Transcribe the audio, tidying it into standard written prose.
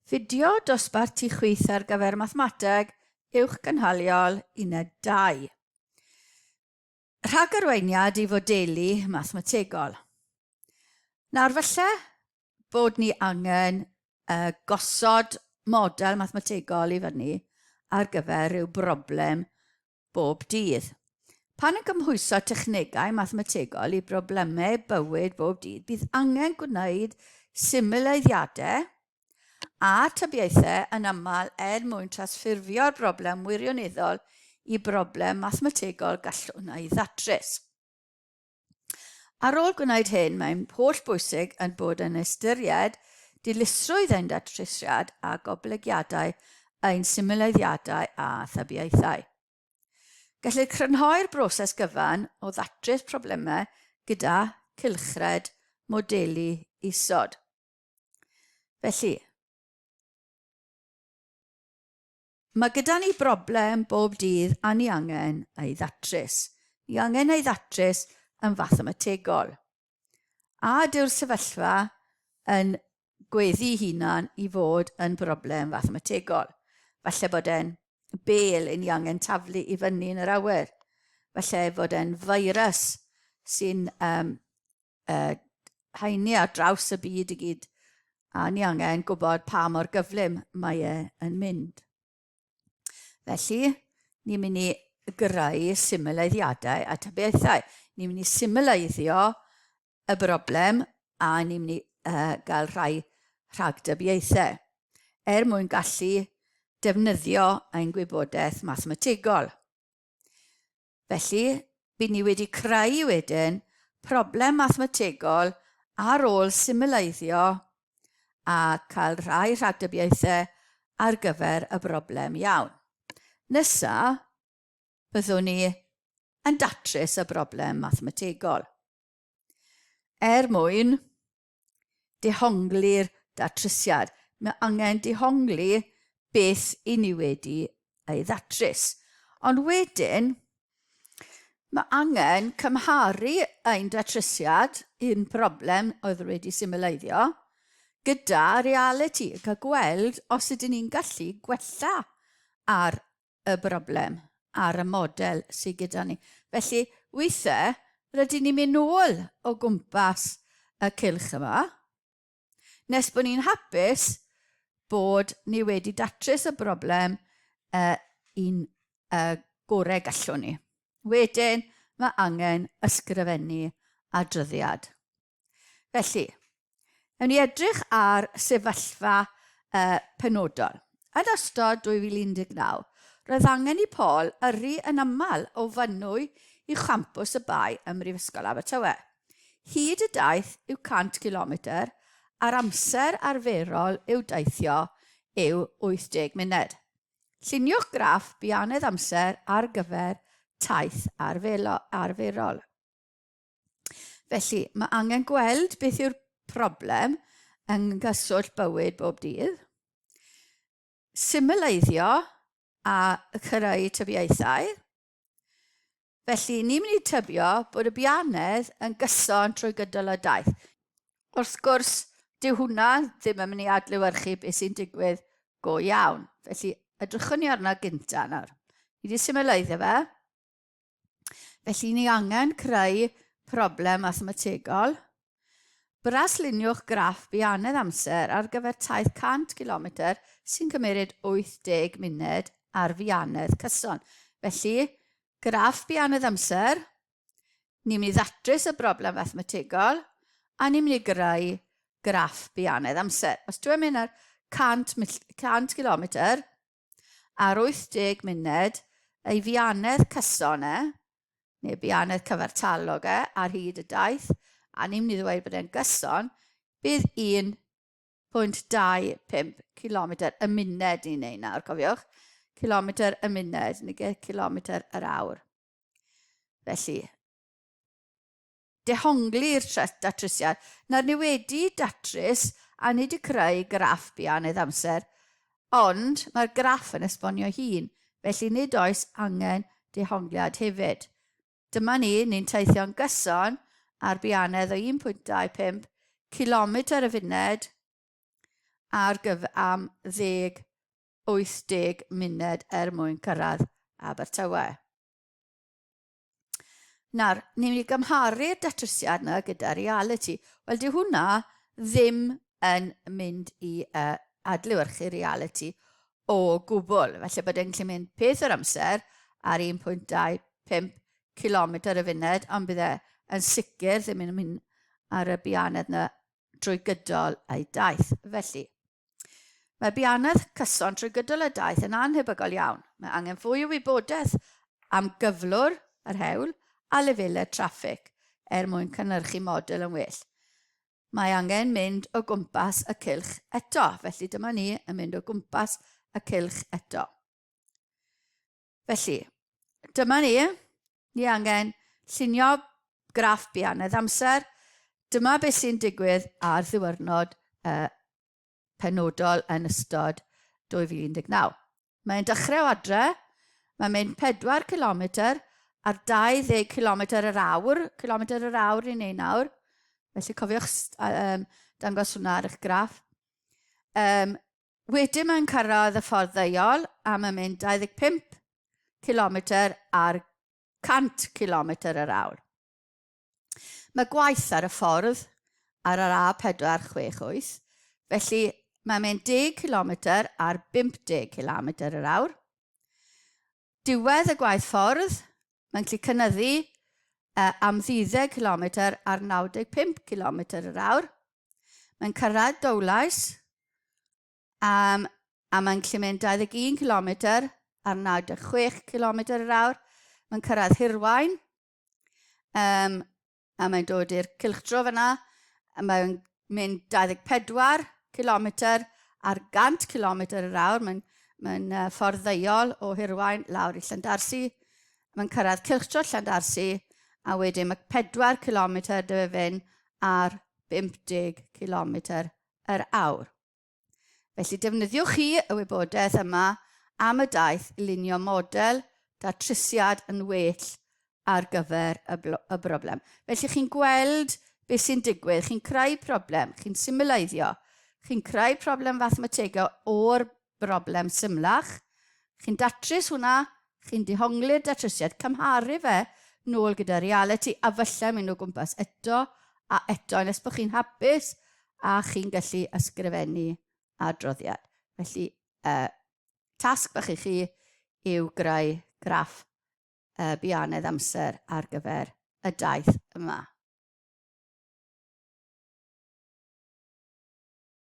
Fideo dosbarth tu chwith ar gyfer Mathemateg Uwch Gynhaliol Uned 2. Rhagarweiniad i fodelu mathemategol. Nawr falle bod ni angen uh, gosod model mathemategol i fyny ar gyfer rhyw broblem bob dydd. Pan yn gymhwyso technegau mathemategol i broblemau bywyd bob dydd, bydd angen gwneud symleiddiadau a tybiaethau yn aml er mwyn trasffurfio'r broblem wirioneddol i broblem mathemategol gallwn ei ddatrys. Ar ôl gwneud hyn, mae'n holl bwysig yn bod yn ystyried dilysrwydd ein datrysiad a goblygiadau ein symleiddiadau a thybiaethau. Gellir crynhoi'r broses gyfan o ddatrys problemau gyda cylchred modelu isod. Felly, Mae gyda ni broblem bob dydd a ni angen ei ddatrys. Ni angen ei ddatrys yn fathemategol. A dyw'r sefyllfa yn gweddu hunan i fod yn broblem fathemategol. Falle bod e'n bel i ni angen taflu i fyny yn yr awyr. Falle fod e'n virus sy'n um, uh, haenu ar draws y byd i gyd, a ni angen gwybod pa mor gyflym mae e yn mynd. Felly, ni'n mynd i greu symleiddiadau a tybiaethau. Ni'n mynd i symleiddio y broblem a ni'n mynd i uh, gael rhai rhagdybiaethau er mwyn gallu defnyddio ein gwybodaeth mathemategol. Felly, by ni wedi creu wedyn problem mathemategol ar ôl symleiddio a cael rhai rhagdybiaethau ar gyfer y broblem iawn. Nesa, byddwn ni yn datrys y broblem mathemategol. Er mwyn dehongli'r datrysiad. Mae angen dehongli beth i ni wedi ei ddatrys. Ond wedyn, mae angen cymharu ein datrysiad, un broblem oedd wedi symleiddio, gyda realiti, a gweld os ydyn ni'n gallu gwella ar y broblem ar y model sydd gyda ni. Felly, weithiau, rydyn ni'n mynd nôl o gwmpas y cylch yma, nes bod ni'n hapus bod ni wedi datrys y broblem uh, un uh, gorau gallwn ni. Wedyn, mae angen ysgrifennu adroddiad. Felly, ewn ni edrych ar sefyllfa uh, penodol. Yn ystod 2019, roedd angen i Paul yrru yn aml o Fynwy i champws y Bae ym Mhrifysgol Abertawe. Hyd y daith yw 100 cilometr a'r amser arferol i'w deithio yw 80 munud. Lluniwch graff buanedd amser ar gyfer taith arferol. Felly, mae angen gweld beth yw'r problem yng nghyswllt bywyd bob dydd, symleiddio a chreu tybiaethau. Felly, ni'n mynd i tybio bod y bianedd yn gyson trwy gydol y daith. Wrth gwrs, dyw hwnna ddim yn mynd i adlewyrchu beth sy'n digwydd go iawn. Felly, edrychwn ni arno gynta nawr. Ni wedi symleiddio fe. Felly ni angen creu problem mathemategol. Brasluniwch graff bianedd amser ar gyfer taith 100 km sy'n cymeryd 80 munud ar fianedd cyson. Felly, graff bianedd amser, ni'n mynd i ddatrys y broblem fathemategol, a ni'n mynd i greu graff bianedd amser. Os dwi'n mynd ar 100, 100 km, Ar 80 munud, ei fianedd cyson e, neu bianedd cyfartalog e, ar hyd y daith, a ni'n mynd i ddweud bod e'n gyson, bydd 1.25 km y munud ni'n neud nawr, cofiwch. Kilometr y munud, neu kilometr yr awr. Felly, dehongli'r datrysiad. Nawr, ni wedi datrys a ni wedi creu graff buanedd amser, ond mae'r graff yn esbonio hun, felly nid oes angen dehongliad hefyd. Dyma ni, ni'n teithio'n gyson ar buanedd o 1.25 cilometr y funed. ar gyfer am 10 80 munud er mwyn cyrraedd Abertawe. Nawr, ni'n mynd i gymharu'r datrysiad yna gyda realiti. Wel, dyw hwnna ddim yn mynd i adlewyrchu realiti o gwbl. Felly bod e'n gallu mynd peth o'r amser ar 1.25 km y funud, ond bydd e yn sicr ddim yn mynd ar y bianedd yna drwy gydol ei daith. Felly, Mae bianedd cyson trwy gydol y daith yn annhebygol iawn. Mae angen fwy o wybodaeth am gyflwr yr hewl a lefelau traffig er mwyn cynhyrchu model yn well. Mae angen mynd o gwmpas y cylch eto, felly dyma ni yn mynd o gwmpas y cylch eto. Felly, dyma ni, ni angen llunio graff bianedd amser. Dyma beth sy'n digwydd ar ddiwrnod uh, penodol yn ystod 2019. Mae'n dechrau o adre, mae'n mynd 4 km ar 20 km yr awr, km yr awr i neu nawr. Felly cofiwch um, dangos hwnna ar eich graff. Um, wedyn mae'n cyrraedd y ffordd ddeuol a mae'n mynd 25 km ar 100 km yr awr. Mae gwaith ar y ffordd ar yr A468, felly mae'n mynd 10 km ar 50 km yr awr. Diwedd y gwaith ffordd, mae'n gallu cynyddu uh, am 12 km ar 95 km yr awr. Mae'n cyrraedd Dowlais, a mae'n gallu mynd 21 km ar 96 km yr awr. Mae'n cyrraedd Hirwaun, Um, a mae'n dod i'r cylchdro fyna, a mae'n mynd 24 km ar 100 km yr awr. Mae'n mae uh, ffordd ddeuol o Hirwaun lawr i Llandarsi. Mae'n cyrraedd cylchdro Llandarsi, a wedyn mae 4 km dy fe fynd ar 50 km yr awr. Felly defnyddiwch chi y wybodaeth yma am y daith i lunio model datrysiad yn well ar gyfer y, y broblem. Felly chi'n gweld beth sy'n digwydd, chi'n creu problem, chi'n symleiddio, chi'n creu problem fathemategol o'r broblem symlach, chi'n datrys hwnna, chi'n dehongli'r datrysiad, cymharu fe nôl gyda realiti a falle mynd o gwmpas eto a eto nes bod chi'n hapus a chi'n gallu ysgrifennu adroddiad. Felly, uh, tasg bach i chi yw greu graff uh, bianedd amser ar gyfer y daith yma.